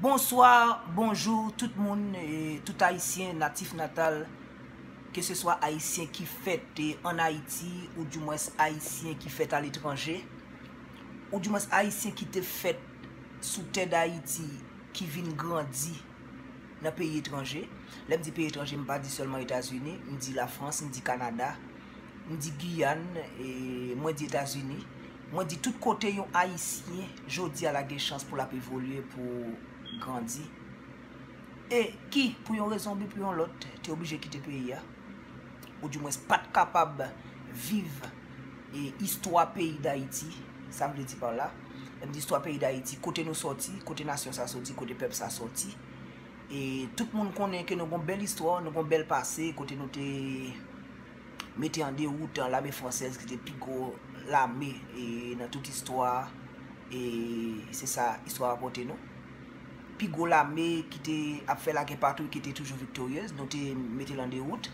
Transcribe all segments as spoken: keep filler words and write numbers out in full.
Bonswa, bonjou tout moun, e, tout Ayisyen natif natal, ke se swa Ayisyen ki fèt, e, ann Ayiti, oudimwens Ayisyen ki fèt aletranje, oudimwens Ayisyen ki te fèt sou tè Dayiti, ki vin grandi nan peyi etranje. Lè m di peyi etranje, m pa di sèlman Etazini, m di Lafrans, m di Kanada, m di Giyàn, e mwen di Etazini. Mwen di tout kote yon Ayisyen jodi a la gen chans pou l ap evolye, pou grandi. E ki, pou yon rezon oubyen pou yon lòt, te oblije kite peyi a. Oudimwens pa t kapab viv, e, istwa peyi Dayiti. Sa m vle di pa la, lè m di istwa peyi Dayiti, kote nou sòti, kote nasyon sa sòti, kote pèp sa sòti. E tout moun konnen ke nou gon bèl istwa, nou gon bèl pase, kote nou te mete an dewout lame fransèz ki te pi gwo lame, e, nan tout istwa, e se sa istwa rapòte nou. Pi gwo lame ki te ap fè lagè patou, ki te toujou viktoryez, nou te mete l an dewout.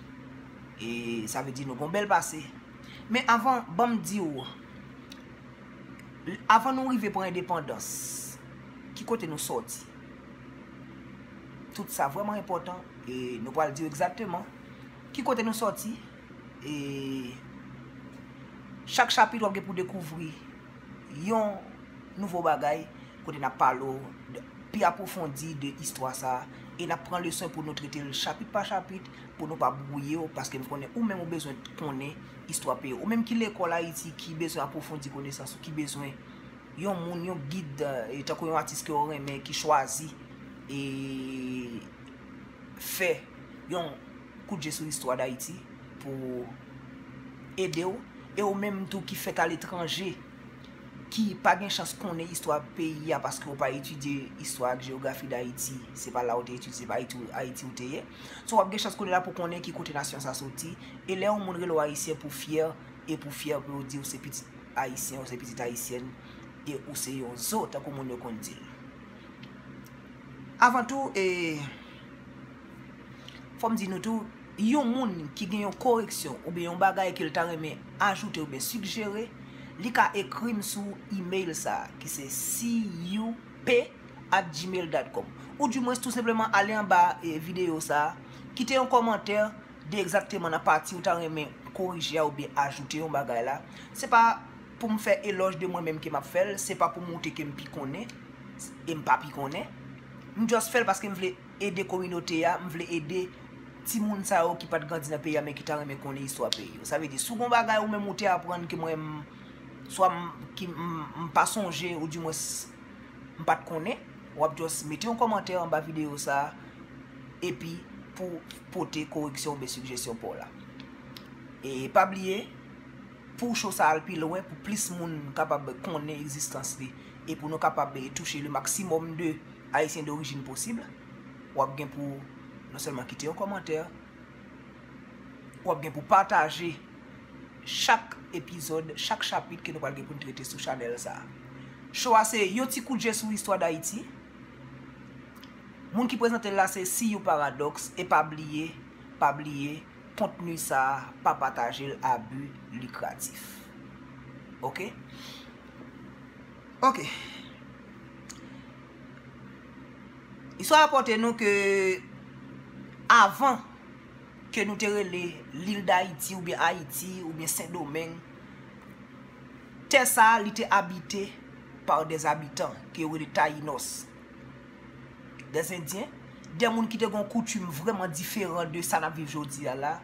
E sa vle di nou gon bèl pase. Men avan, ban m di w, avan nou rive pran endepandans, ki kote nou sòti? Tout sa vrèman enpòtan, e nou pral di w egzakteman ki kote nou sòti. E chak chapit w ap gen pou dekouvri yon nouvo bagay, kote n ap pale w de, pi apwofondi de istwa sa a, e n ap pran leson pou nou trete l chapit pa chapit, pou nou pa bwouye w, paske m konnen ou menm ou bezwen konnen istwa peyi w. Ou menm ki lekòl Ayiti, ki bezwen apwofondi konesans ou, ki bezwen yon moun, yon gid, e, tankou yon atis ke w renmen, ki chwazi, e, fè yon kout je sou istwa Dayiti pou ede w, e ou menm tou ki fèt aletranje, ki pa gen chans konnen istwa peyi a paske w pa etidye istwa ak jewografi Dayiti, se pa la w te etidye, se pa Ayiti, Ayiti w te ye. So, w ap gen chans kounye la pou konnen ki kote nasyon sa soti, e lè yon moun rele w Ayisyen pou fyè, e pou fyè pou yo di w se pitit Ayisyen, ou se pitit Ayisyèn, e ou se yon zo, tankou moun yo konn di l. Avan tou, e, fò m di nou tou, yon moun ki gen yon koreksyon oubyen yon bagay ke l ta renmen ajoute oubyen sigjere, li ka ekri m sou email sa a, ki se C U P at gmail dot com. Oudimwens, tou senpleman, ale anba, e, videyo sa a, kite yon kòmantè de egzakteman nan pati ou ta renmen korije a oubyen ajoute yon bagay la. Se pa pou m fè elòj de mwen menm ke m ap fè l, se pa pou montre ke m pi konnen, e m pa pi konnen. M just fè l paske m vle ede kominote a, m vle ede timoun sa yo ki pa t grandi nan peyi a, men ki ta renmen konnen istwa peyi yo. Sa vle di, si w gon bagay ou menm ou te aprann ke mwen, m, swa m, ki m, m pa sonje, oudimwens, m pa t konnen, w ap just mete yon kòmantè anba videyo sa a, epi pou pote koreksyon oubyen sigjesyon pa w la. E pa bliye, pou show sa al pi lwen, pou plis moun kapab konnen egzistans li, e pou nou kapab, e, touche le maximum de Ayisyen d'origine posib, w ap gen pou non sèlman kite yon kòmantè, w ap gen pou pataje chak epizòd, chak chapit ke nou pral gen pou n trete sou chanèl sa a. Show a se yon ti kout je sou istwa Dayiti. Moun ki prezante l la se C U Paradox, e pa bliye, pa bliye, kontni sa a, pa pataje l a bi likratif. Oke? Oke. Istwa rapòte nou ke avan ke nou te rele Lil Dayiti oubyen Ayiti oubyen Sendomeng, tè sa a, li te abite pa de abitan ke yo rele Tayinos, de Endyen, de moun ki te gen yon koutim vrèman diferan de sa n ap viv jodi a la,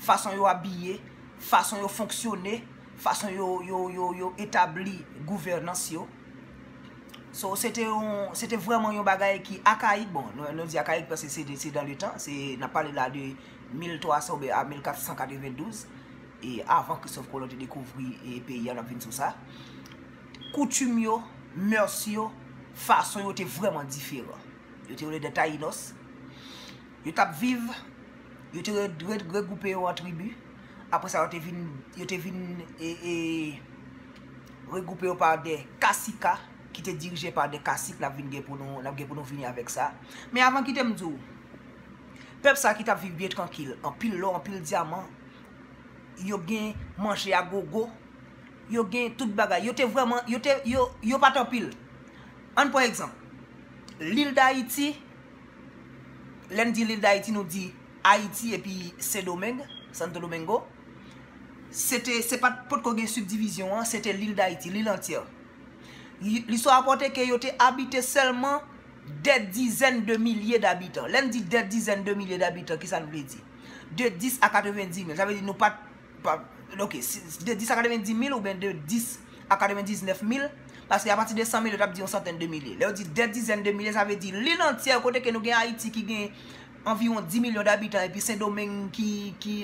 fason yo abiye, fason yo fonksyone, fason yo, yo, yo, yo etabli gouvènans yo. So, se te yon, se te vrèman yon bagay ki akayik. Bon, nou, nou di akayik paske se, se dan le tan, se, n ap pale la de mil twa san oubyen a mil kat san katrevendouz, e avan Kristòf Kolon te dekouvri, e, peyi a, n ap vin sou sa. Koutim yo, mœurs yo, fason yo te vrèman diferan. Yo te rele de Tayinos. Yo t ap viv, yo te re-, re-, regwoupe yo an tribi. Apre sa, yo te vin, yo te vin, e, e, regwoupe yo pa de kasika, ki te dirije pa de kasik, n ap vin gen pou nou, n ap gen pou nou vini avèk sa. Men avan kite m di w, pèp sa ki t ap viv byen trankil, anpil lò, anpil dyaman, yo gen manje a gogo, yo gen tout bagay, yo te vrèman, yo te, yo, yo pa t anpil. Ann pran egzanp, Lil Dayiti, lè n di Lil Dayiti, nou di Ayiti epi Sendomeng, Santo Domingo. Se te, se pa t, potko gen sibdivizyon an, se te Lil Dayiti, lil antyè. Li, listwa rapòte ke yo te abite sèlman des dizaines de milliers d'habitants. Lè n di des dizaines de milliers d'habitants, ki sa n vle di? De dis a katrevendiz mil. Sa vle di nou pa t, pa, ok, si, de dis a katrevendiz mil oubyen de dis a katrevendiznèf mil, paske apati de san mil, yo t ap di yon santèn de milye. Lè yo di des dizaines de milliers, sa vle di lil antyè kote ke nou gen Ayiti ki gen anviwon dis milyon d'abitan, epi Sendomeng ki, ki,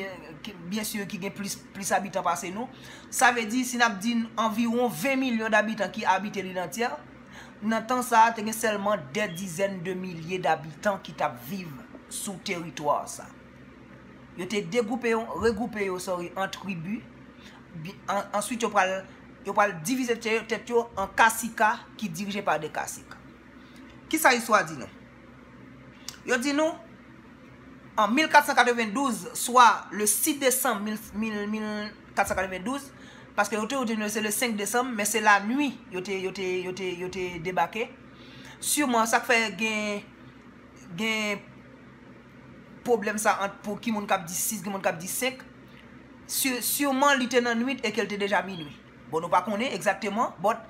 ki, byen si, ki gen plis, plis abitan pase nou. Sa vle di, si n ap di anviwon ven milyon d'abitan ki abite lil antyè, nan tan sa a, te gen sèlman des dizaines de milliers d'habitants ki t ap viv sou teritwa sa. Yo te degwoupe yo, regwoupe yo, sorry, an tribi. Bi-, an, answit, yo pral, yo pral divize tè-, tèt yo an kasika ki dirije pa de kasik. Ki sa istwa di nou? Yo di nou, an mil kat san katrevendouz, swa le sis desanm mil, mil, mil kat san katrevendouz, paske yo te, yo te di nou se le senk desanm, men se lanwi yo te, yo te, yo te, yo te debake. Siman, sa k fè gen, gen pwoblèm sa ant pou ki moun k ap di sis, gen moun k ap di senk. Si-, siman li te nan nwit e ke l te deja minwi. Bon, nou pa konnen egzakteman, but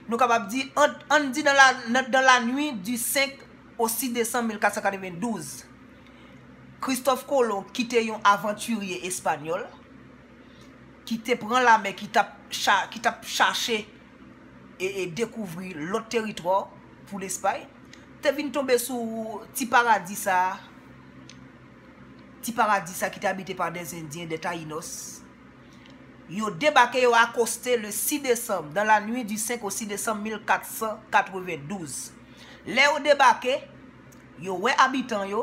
nou kapab di, ant, ann di dans la, dans la nuit du cinq au six décembre mille quatre cent quatre-vingt-douze, Christophe Colomb, ki te yon avantirye espanyòl, ki te pran lamè, ki t ap cha-, ki t ap chache e, e dekouvri lòt teritwa pou Lespay, te vin tonbe sou ti paradi sa, ti paradi sa ki te abite pa des Indiens, des Taïnos. Yo debake, yo akoste le sis décembre, dans la nuit du cinq au six décembre mille quatre cent quatre-vingt-douze. Lè yo debake, yo wè abitan yo,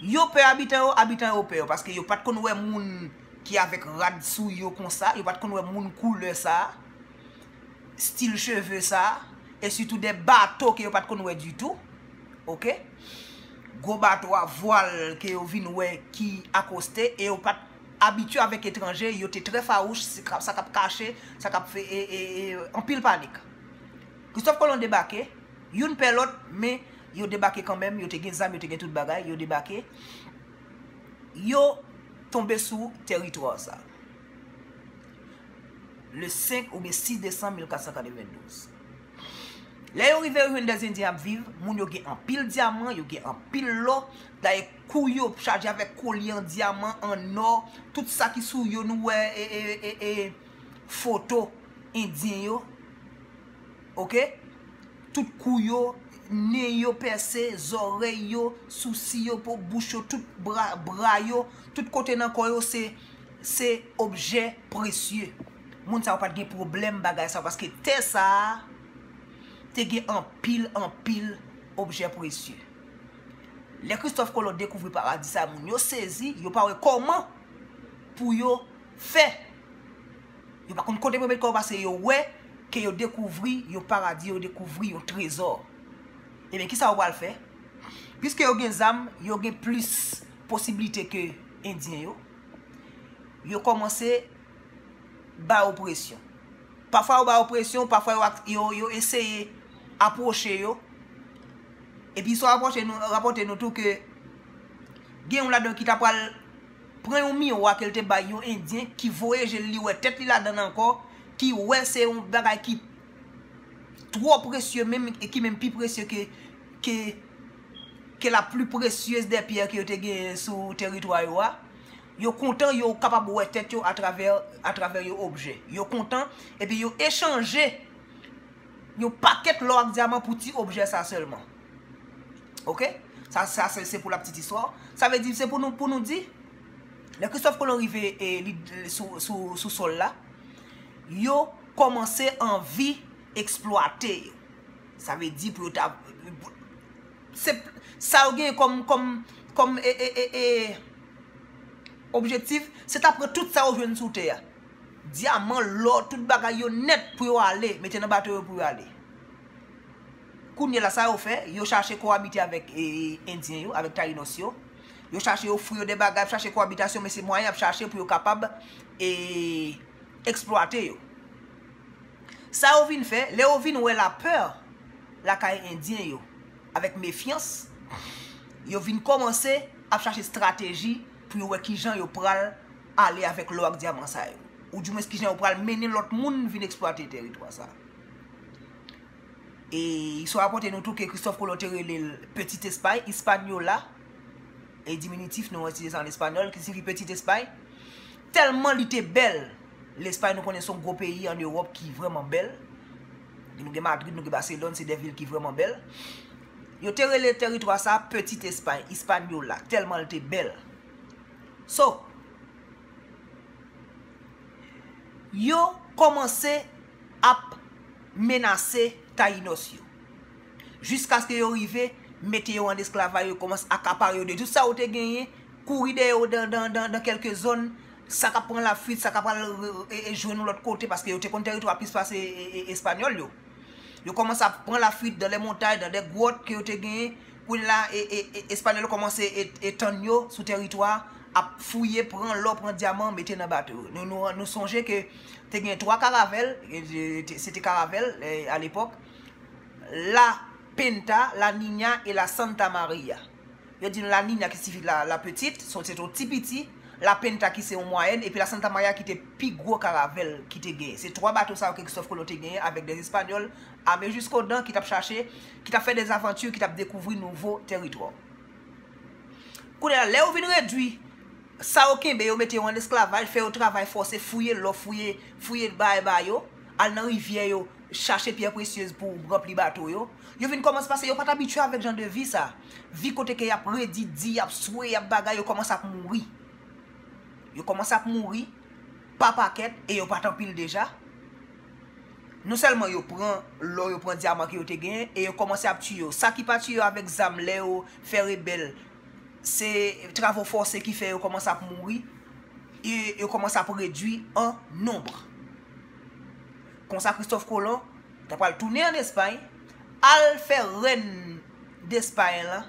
yo pè abitan yo, abitan yo pè yo, paske yo pa t konn wè moun ki avèk rad sou yo konsa, yo pa t konn wè moun koulè sa, stil cheve sa, e sitou de bato ke yo pa t konn wè ditou, oke? Gwo bato a vwal ke yo vin wè ki akoste, e yo pa t abitye avèk etranje, yo te trè fawouch, se ka-, sa k ap kache, sa k ap fè, e, e, e, anpil panik. Christophe Colomb debake, youn pè lòt, men yo debake kanmenm, yo te gen zam, yo te gen tout bagay, yo debake. Yo tonbe sou teritwa sa. Le senk oubyen sis desanm mil kat san katrevendouz. Lè yo rive, yo jwenn des Indiens ap viv, moun yo gen anpil dyaman, yo gen anpil lò. Dayè, kou yo chaje avèk kolye an dyaman, an nò, tout sa ki sou yo, nou wè, e, e, e, e, foto Endyen yo, oke? Tout kou yo, nen yo pèse, zòrèy yo, sousi yo, po, bouch yo, tout bra, bra yo, tout kote nan kò yo, se, se objè presye. Moun sa yo pa t gen pwoblèm bagay sa yo, paske tè sa a te gen anpil, anpil objè presye. Lè Christophe Colomb dekouvri paradi sa, moun yo sezi, yo pa wè kòman pou yo fè. Yo pa konn kote pou yo met kò yo, paske yo wè ke yo dekouvri yon paradi, yo dekouvri yon trezò. Ebyen, kisa yo pral fè? Piske yo gen zam, yo gen plis posiblite ke Endyen yo. Yo kòmanse ba yo presyon. Pafwa yo ba yo presyon, pafwa yo ak-, yo, yo eseye apwoche yo. Epi sa rapòte nou, rapòte nou tou ke gen yon ladan yo ki ta pral pran yon miwa ke l te bay yon Endyen ki voye je l, li wè tèt li ladan l ankò, ki wè se yon bagay ki twò presye menm, e ki menm pi presye ke, ke, ke la plus précieuse des pierres ke yo te genyen sou teritwa yo a. Yo kontan, yo kapab wè tèt yo atravè, atravè yon objè. Yo kontan, epi yo echanje yon pakèt lò ak dyaman pou ti objè sa sèlman. Oke? Sa, sa se, se pou la petite histoire. Sa vle di, se pou nou, pou nou di, lè Christophe Colomb rive, e, li, sou, sou, sou sòl la, yo kòmanse anvi eksplwate yo. Sa vle di pou yo ta, se, sa yo genyen kòm, kòm, kòm, e, e, e, e, objektif, se ta pran tout sa yo jwenn sou tè a. Dyaman, lò, tout bagay yo nèt pou yo ale, mete nan bato yo pou yo ale. Kounye a la, sa yo fè, yo chache kowabite avèk, e, Endyen yo, avèk Tayinos yo. Yo chache ofri yo de bagay, chache kowabitasyon, men se mwayen y ap chache pou yo kapab, e, eksplwate yo. Sa yo vin fè, lè yo vin wè lapè lakay Endyen yo, avèk mefyans, yo vin kòmanse ap chache estrateji pou yo wè kijan yo pral ale avèk lò ak dyaman sa yo. Oudimwens kijan yo pral mennen lòt moun vin eksplwate tèritwa sa. E istwa rapòte nou tou ke Kristòf Kolon te rele l Petit Espay, Hispaniola, e diminitif nou itilize sa an espanyòl, ki siyifi Petit Espay. Tèlman li te bèl, Lespay nou konnen se yon gwo peyi ann Ewòp ki vrèman bèl. Nou gen Madrid, nou gen Barcelone, se de vil ki vrèman bèl. Yo te rele tèritwa sa Petit Espay, Hispaniola, tèlman l te bèl. So, yo kòmanse ap menase Tayinòs yo. Jiskaske yo rive mete yo an esklavaj, yo kòmanse akapare yo de tout sa yo te genyen, kouri dèyè yo dan, dan, dan, dan kèlke zòn, sa k ap pran lafuit, sa k ap al, e, e, jwenn yon lòt kote, paske yo te konn tèritwa plis pase, e, e, espanyòl yo. Yo kòmanse ap pran lafuit dans les montagnes, dans des grottes ke yo te genyen. Kounye la, e, e, e, espanyòl yo kòmanse e, etann yo sou tèritwa, ap fouye, pran lò, pran dyaman, mete nan bato yo. Nou, nou, nou sonje ke te gen twa karavèl, e, e, te- se te karavèl, e, a lepòk, La Pinta, La Niña e La Santa Maria. Yo di nou La Niña ki siyifi la, la petite, se te yon ti piti, La Pinta ki se yon mwayèn, epi La Santa Maria ki te pi gwo karavèl ki te genyen. Se twa bato sa yo ke Kristòf Kolon te genyen avèk de Espanyòl ame jiskodan ki t ap chache, ki t ap fè de zavanti, ki t ap dekouvri nouvo tèritwa. Kounye a, lè yo vin redui sa yo kenbe, yo mete yo an esklavaj, fè yo travay fòse, fouye lò, fouye, fouye bagay ba yo, al nan rivyè yo, chache pyè presyez pou ranpli bato yo. Yo vin kòmanse pase, yo pa t abitye avèk jan de vi sa. Vi kote ke y ap redi, di, y ap swe, y ap bagay, yo kòmanse ap mouri. Yo kòmanse ap mouri pa pakèt e yo pa t anpil deja. Non sèlman yo pran lò, yo pran dyaman ke yo te genyen e yo kòmanse ap tiye yo. Sa ki pa tiye yo avèk zam lè yo fè rebèl, se travo fòse ki fè yo kòmanse ap mouri e yo kòmanse ap redui an nonb. Konsa, Kristòf Kolon ta pral tounen ann Espay, al fè rèn Despay lan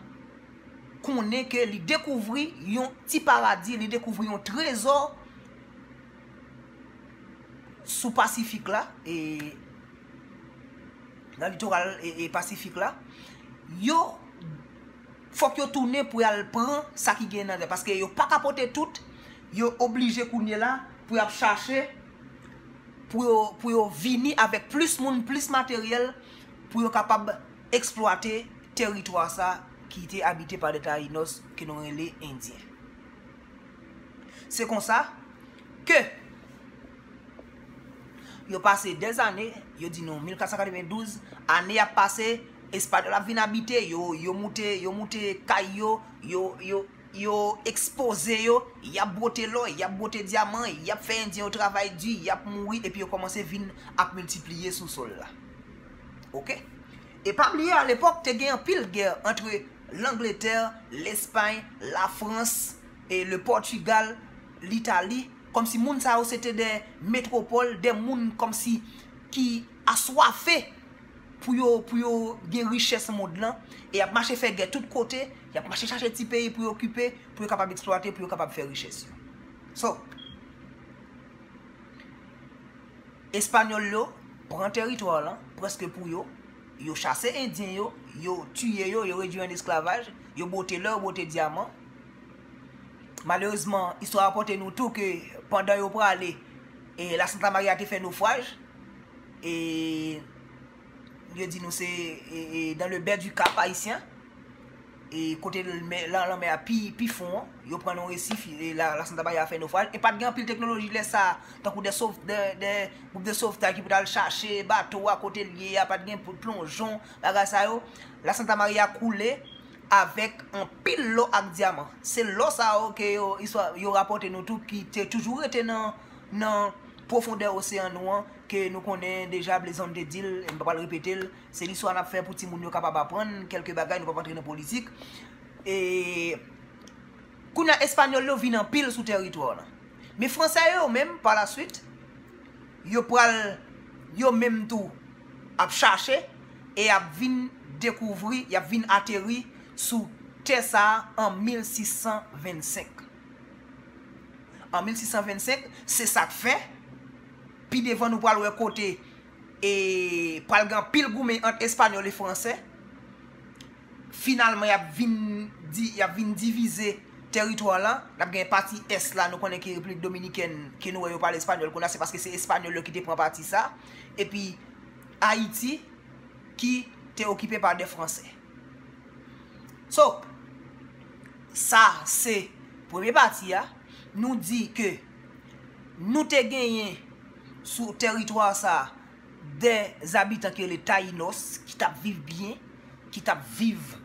konnen ke li dekouvri yon ti paradi, li dekouvri yon trezò sou Pasifik la, e nan litoral e, e Pasifik la. Yo, fòk yo tounen pou y al pran sa ki gen nan tè, paske yo pa ka pote tout, yo oblije kounye la pou y ap chache pou yo, pou yo vini avèk plis moun, plis materyèl, pou yo kapab eksplwate tèritwa sa ki te abite pa de Tayinòs ke nou rele Endyen. Se konsa ke yo pase dèzane, yo di nou mil kat san katrevendouz, ane ap pase, Espanyòl ap vin abite, yo, yo moute, yo moute kay yo, yo, yo, yo ekspoze yo, y ap bwote lò, y ap bwote dyaman, y ap fè Endyen yo travay di, y ap mouri, epi yo kòmanse vin ap miltipliye sou sòl la. Oke? E pa bliye, alepòk, te gen anpil gè antre Langletè, Lespay, Lafrans, e le Pòtigal, Litali, kòmsi moun sa yo se te de metwopòl, de moun kòmsi ki aswafe pou yo, pou yo gen richès mond lan, e y ap mache fè gè tout kote, y ap mache chache ti peyi pou yo okipe, pou yo kapab eksplwate, pou yo kapab fè richès yo. So, Espanyòl yo pran tèritwa lan prèske pou yo, yo chase Endyen yo, yo tiye yo, yo redui yo an esklavaj, yo bwote lò, yo bwote dyaman. Malerezman, istwa rapòte nou tou ke pandan yo prale, e La Santa Maria te fè nofraj, e yo di nou se, e, e, dans le baie du Cap Haïtien, e kote lanmè a pi, pi fon an, yo pran nan resif, e la, La Santa Maria fè nofraj, e pa t gen anpil teknoloji lè sa a, tankou de sov, de, de gwoup de sovtaj ki pou t al chache bato a kote l ye a, pa t gen pou plonjon, bagay sa yo. La Santa Maria koule avèk anpil lò ak dyaman. Se lò sa yo ke yo, istwa, yo rapòte nou tou ki te toujou rete nan, nan pwofondè oseyan nou an, ke nou konnen deja, Blaze One te di l, e m pa pral repete l, se listwa n ap fè pou timoun yo kapab aprann kèlke bagay, nou p ap antre nan politik. E kounye a, Espanyòl yo vin anpil sou tèritwa w lan. Men Fransè yo menm, pa la swit, yo pral, yo menm tou, ap chache e ap vin dekouvri, y ap vin ateri sou tè sa a an mil sis san vennsenk. An mil sis san vennsenk, se sa k fè, pi devan nou pral wè kote e pral gen anpil goumen ant Espanyòl e Fransè. Finalman, y ap vin di, y ap vin divize teritwa la. N ap gen pati ès la, nou konnen ki Repiblik Dominikèn, ke nou wè yo pale espanyòl kounye a, se paske se espanyòl yo ki te pran pati sa. Epi Ayiti, ki te okipe pa de Fransè. So, sa se premye pati a. Nou di ke nou te genyen sou teritwa sa de zabitan ki rele Tayinos, ki t ap viv byen, ki t ap viv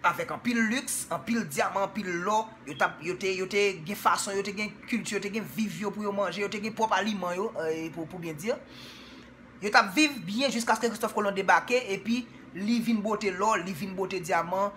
avèk anpil liks, anpil dyaman, anpil lò. Yo t ap, yo te, yo te gen fason, yo te gen kilti, yo te gen viv yo pou yo manje, yo te gen pwòp aliman yo, eh, pou, pou byen di. Yo t ap viv byen jiskaske Kristòf Kolon debake, epi li vin bwote lò, li vin bwote dyaman,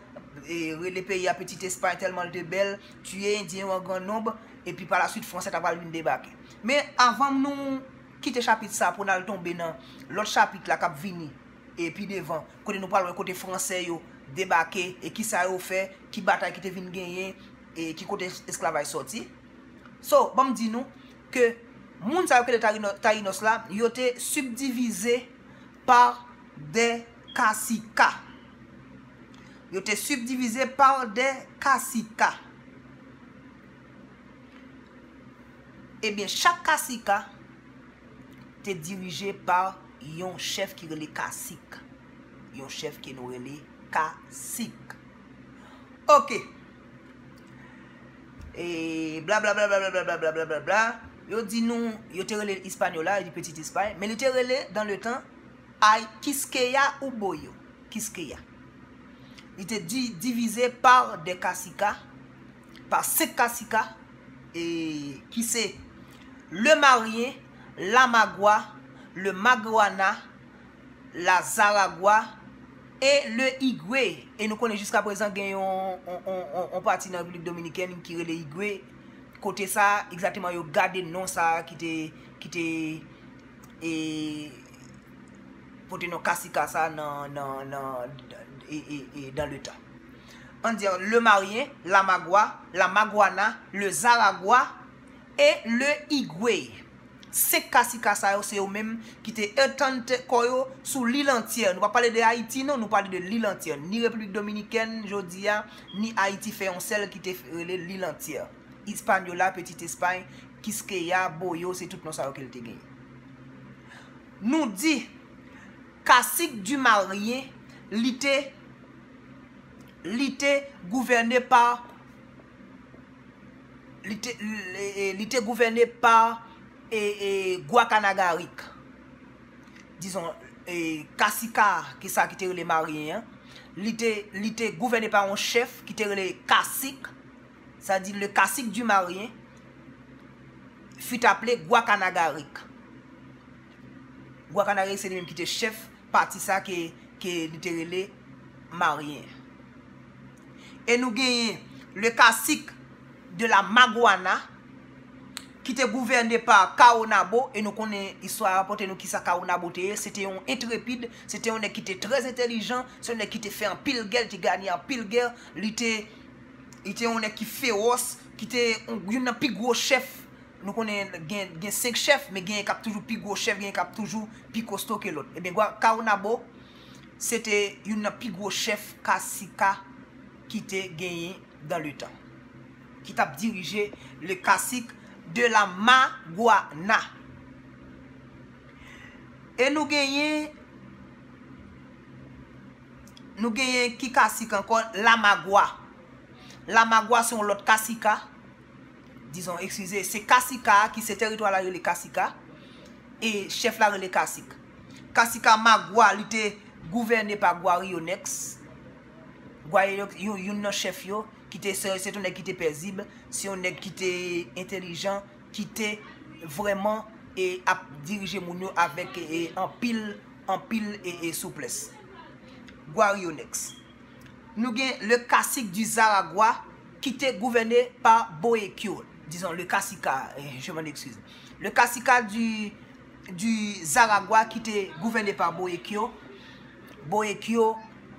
e, rele peyi a Petit Espagne tèlman l te bèl, tiye Endyen yo an gran nonb, epi pa la swit Fransè ta pral vin debake. Men avan nou kite chapit sa pou n al tonbe nan lòt chapit la k ap vini, e pi devan, kote nou pral wè kote Fransè yo debake, e kisa yo fè, ki batay ki te vin genyen, e ki kote esklavaj sòti. So, ban m di nou ke moun sa yo ki rele Tayino-, Tayinos la, yo te sibdivize pa de kasika. Yo te sibdivize pa de kasika. Ebyen, chak kasika te dirije pa yon chèf ki rele kasik. Yon chèf ke nou rele kasik. Ok. E bla bla bla bla bla bla bla bla bla bla bla. Yo di nou, yo te rele Hispaniola, yo di Petit Espagne, men li te rele dans le temps ay Quisqueya ou Boyo. Quisqueya. Li te di, divize pa de kasika, pa senk kasika, e ki se le Marien, la Magua, le Maguana, la Zaragua e le Igwe. E nou konnen jiska prezan gen yon, yon, yon, yon, yon pati nan Repiblik Dominikèn ki rele Igwe. Kote sa, egzakteman, yo gade non sa ki te, ki te, e, pote non kasika sa nan, nan, nan, e, e, e, dans le temps. Ann di le Marien, la Magua, la Maguana, le Zaragua e le Igwe. Senk kasika sa yo, se yo menm ki te etann kò yo sou lil antyè. Nou pa pale de Ayiti, non, nou pale de lil antyè. Ni Repiblik Dominikèn, jodi a, ni Ayiti fè yon sèl ki te rele lil antyè. Hispaniola, Petit Espagne, Quisqueya, Boyo, se tout non sa yo ke l te genyen. Nou di, Kasik di Marien, li te, li te gouvène pa, li te, li, li te gouvène pa, e, e, Gwakanagarik. Dizon, e, kasika, ki sa ki te rele Marien an, li te, li te gouvène pa yon chèf ki te rele kasik, sa di le cacique du Marien fut appelé Gwakanagarik. Gwakanagarik se li menm ki te chèf pati sa ke, ke li te rele Marien. E nou genyen le cacique de la Maguana, ki te gouvène pa Caonabo, e nou konnen istwa a rapòte nou kisa Caonabo te ye. Se te yon entrepid, se te yon nèg ki te trè entèlijan, se yon nèg ki te fè anpil gè, li te ganye anpil gè, li te, li te yon nèg ki fewòs, ki te yon, youn nan pi gwo chèf. Nou konnen gen, gen senk chèf, men genyen k ap toujou pi gwo chèf, genyen k ap toujou pi kosto ke lòt. Ebyen, Gwa-, Caonabo, se te youn nan pi gwo chèf kasika ki te genyen dans le temps, ki t ap dirije le cacique de la Maguana. E nou genyen, nou genyen ki kasik ankò, Lamagwa. Lamagwa se yon lòt kasika, dizon, eskize, se kasika a ki se teritwa la rele kasika, e chèf la rele kasik. Kasika Magwa, li te gouvène pa Gwariyonèks. Gwariyonèks, yon, youn nan chèf yo, ki te, se, se yon nèg ki te pezib, se yon nèg ki te entèlijan, ki te vrèman, e, ap dirije moun yo avèk, e, anpil, anpil, e, e, souplès. Gwariyonèks. Nou gen le cacique du Zaragwa ki te gouvène pa Boekyo. Dizon, le kasika, eh, je m'en excuse. Le kasika du, du Zaragwa ki te gouvène pa Boekyo. Boekyo,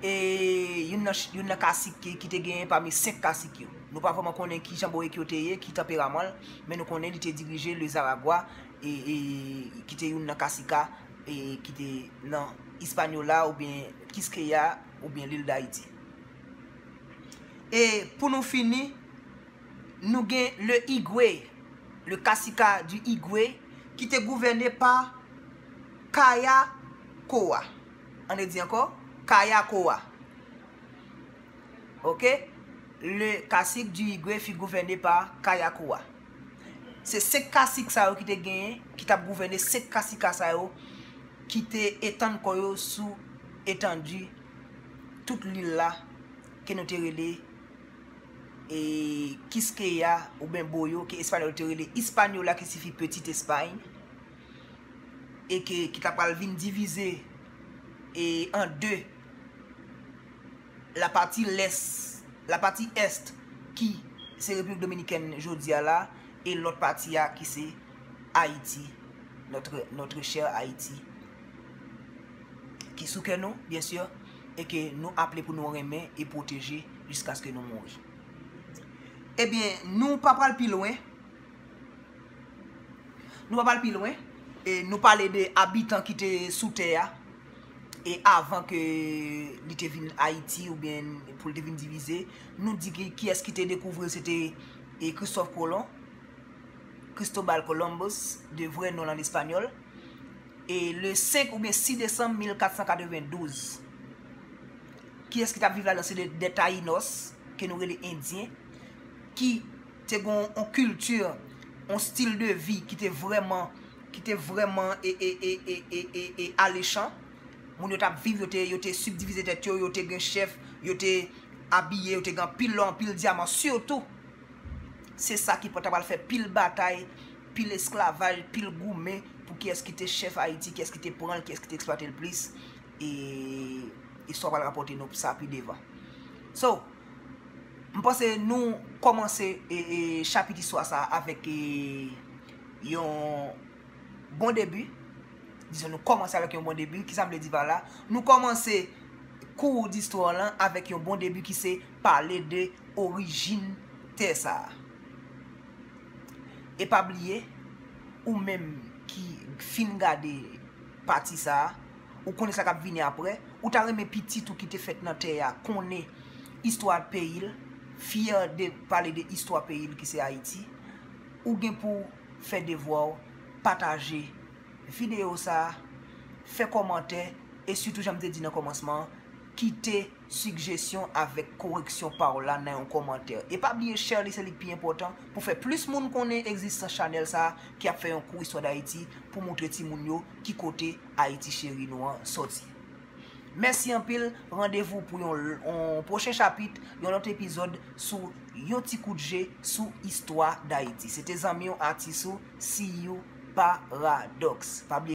e, youn nan, youn nan kasik ki, ki te genyen pami senk kasik yo. Nou pa vrèman konnen kijan Boekyo te ye, ki tanperaman l, men nou konnen li te dirije le Zaragwa, e, e, ki te youn nan kasika, e, ki te nan Hispaniola oubyen Kiskeya, oubyen lil Dayiti. E pou nou fini, nou gen le Igwe, le Kasika du Igwe, ki te gouvène pa Kayakoa. Ann redi ankò, Kayakoa. Ok? Le Cacique du Igwe fut gouverné par Kayakoa. Se senk kasik sa yo ki te genyen, ki t ap gouvène senk kasika sa yo, ki te etann kò yo sou etandi tout lil la, ke nou te rele e Kiskeya oubyen Boyo, ke espanyòl te rele Hispaniola, ki sifi Petite Espagne, e ke, ki ta pral vin divize e an de, la pati lès, la pati èst, ki se Repiblik Dominikèn jodi a la, e lòt pati a ki se Ayiti, notre, notre cher Ayiti, ki sou kè nou, byen si, e ke nou aple pou nou renmen e pwoteje jiskaske nou mouri. Ebyen, nou pa pral pi lwen. Nou pa pral pi lwen. E nou pale de abitan ki te sou tè a. E avan ke li te vin Ayiti oubyen pou li te vin divize, nou di ki, kiyès ki te dekouvri l, se te e Christophe Colomb, Cristobal Columbus, de vrè non l an espanyòl. E le senk oubyen sis desanm mil kat san katrevendouz. Kiyès ki t ap viv ladan? Se de, de Tayinos, ke nou rele Endyen, ki te gen yon kilti, yon stil de vi ki te vrèman, ki te vrèman e, e, e, e, e, e, e alechan. Moun yo t ap viv, yo te, yo te sibdivize tèt yo, yo te gen chèf, yo te abiye, yo te gen anpil lò, anpil dyaman, sitou. Se sa ki ta pral fè pil batay, pil esklavaj, pil goumen pou kiyès ki te chèf Ayiti, kiyès ki te pran l, kiyès ki te eksplwate l plis. E istwa pral rapòte nou sa pi devan. So, m panse nou kòmanse e, e, chapit istwa sa avèk e, yon bon debi. Dizon, nou kòmanse avèk yon bon debi. Kisa m vle di pa la? Nou kòmanse kou distwa lan avèk yon bon debi ki se pale de orijin tè sa a. E pa bliye, ou menm ki fin gade pati sa a, ou konnen sa k ap vini apre, ou ta renmen pitit ou ki te fèt nan tè a konnen istwa peyi l, fyè de pale de istwa peyi l ki se Ayiti, ou gen pou fè devwa w, pataje videyo sa a, fè kòmantè, e sitou, jan m te di nan kòmansman an, kite sigjesyon avèk koreksyon pa w la nan yon kòmantè. E pa bliye share li, se li k pi enpòtan, pou fè plis moun konnen egzistans chanèl sa a ki ap fè yon kou istwa Dayiti pou moutre timoun yo ki kote Ayiti cheri nou an sòti. Mèsi anpil, randevou pou yon, yon pwochen chapit, yon lòt epizòd sou yon ti kout je sou istwa Dayiti. Se te zanmi w, atis ou, Siyou Paradox. Pa bliye